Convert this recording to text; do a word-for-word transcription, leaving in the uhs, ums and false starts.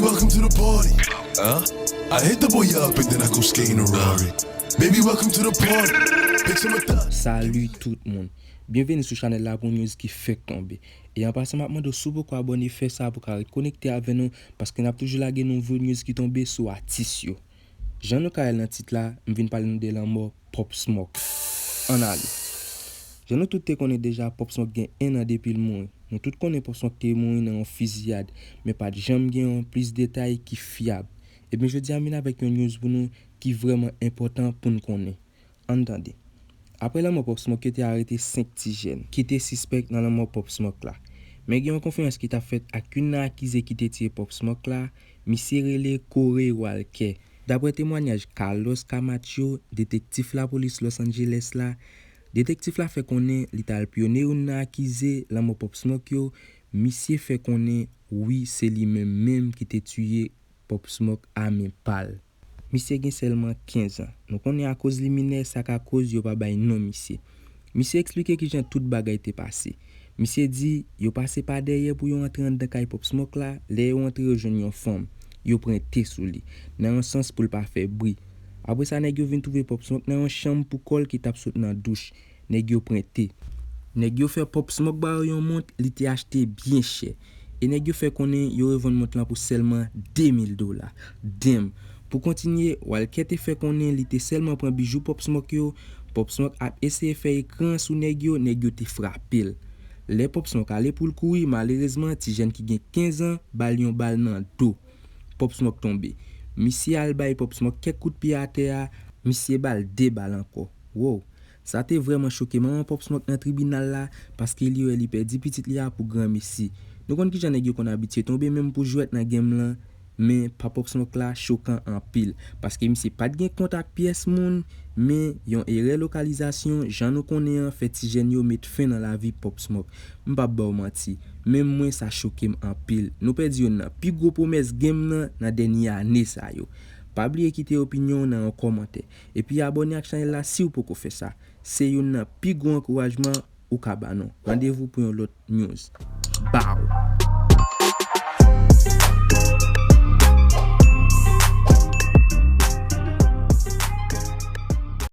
Welcome to the party. Huh? I hit the boy up and then I go skate in a Rari. Baby, welcome to the party. Bitch, I'm a thot. Salut tout moun. Byenveni sou chanèl la pou news ki fèk tonbe. E an pasan m ap mande w si w poko abòne, fè sa pou ka ret konekte avè nou, paske n ap toujou lage nouvo news ki tonbe sou atis yo. Jan nou ka wè l nan tit la, m vin pale nou de lanmò Pop Smoke. Ann ale. Jan nou tout te konnen deja, Pop Smoke gen en an depi l mouri. Nou tout konnen Pop Smoke te mouri nan yon fiziyad, men pa t janm gen yon plis detay ki fyab. Ebyen jodi a m vin avèk yon news pou nou ki vrèman enpòtan pou n konnen. Ann tande. Apre lanmò Pop Smoke, yo te arete senk ti jèn ki te sispèk nan lanmò Pop Smoke la. Men gen yon konferans ki t ap fèt ak youn nan akize ki te tiye Pop Smoke la, misye rele Corey Walker. Daprè temwanyaj Carlos Camacho, detektif lapolis Los Angeles la, detektif la fè konnen li t al pyone youn nan akize lanmò Pop Smoke yo, misye fè konnen wi se li menm menm ki te tiye Pop Smoke a men pa l. Misye gen sèlman kenz an. Nou konnen akoz li minè, sa ka koz yo pa bay non misye. Misye eksplike kijan tout bagay te pase. Misye di, yo pase pa dèyè pou yo antre anndan kay Pop Smoke la, lè yo antre yo jwenn yon fanm. Yo pran te sou li, nan yon sans pou l pa fè bri. Apre sa, nèg yo vin twouve Pop Smoke nan yon chanm pou kò l ki t ap sot nan douch. Nèg yo pran te. Nèg yo fè Pop Smoke ba yo yon mont li te achte byen chè. E nèg yo fè konnen yo revann mont lan pou sèlman de mil dola. Damn! Pou kontinye, Walker te fè konnen li te sèlman pran bijou Pop Smoke yo. Pop Smoke ap eseye fè ekran sou nèg yo, nèg yo te frape l. Lè Pop Smoke ale pou l kouri, malerezman, ti jèn ki gen kenz an ba l yon bal nan do. Pop Smoke tonbe. Misye al bay Pop Smoke kèk kout pye atè a, misye ba l de bal ankò. Wow! Sa te vrèman choke manman Pop Smoke nan tribinal la, paske li wè li pèdi pitit li a pou granmesi. Nou konn kijan nèg yo konn abitye tonbe menm pou jwèt nan game lan, men pa Pop Smoke la chokan anpil, paske misye pa t gen kont ak pyès moun, men yon erè lokalizasyon, jan nou konnen an, fè ti jèn yo met fen nan lavi Pop Smoke. M p ap ba w manti, menm mwen sa choke m anpil. Nou pèdi youn nan pi gwo pwomès game nan nan dènye ane sa yo. Pa bliye kite opinyon w nan yon kòmantè. Epi abòne ak chanèl la si w poko fè sa. Se youn nan pi gwo ankourajman ou ka ba nou. Randevou pou yon lòt news. Bow!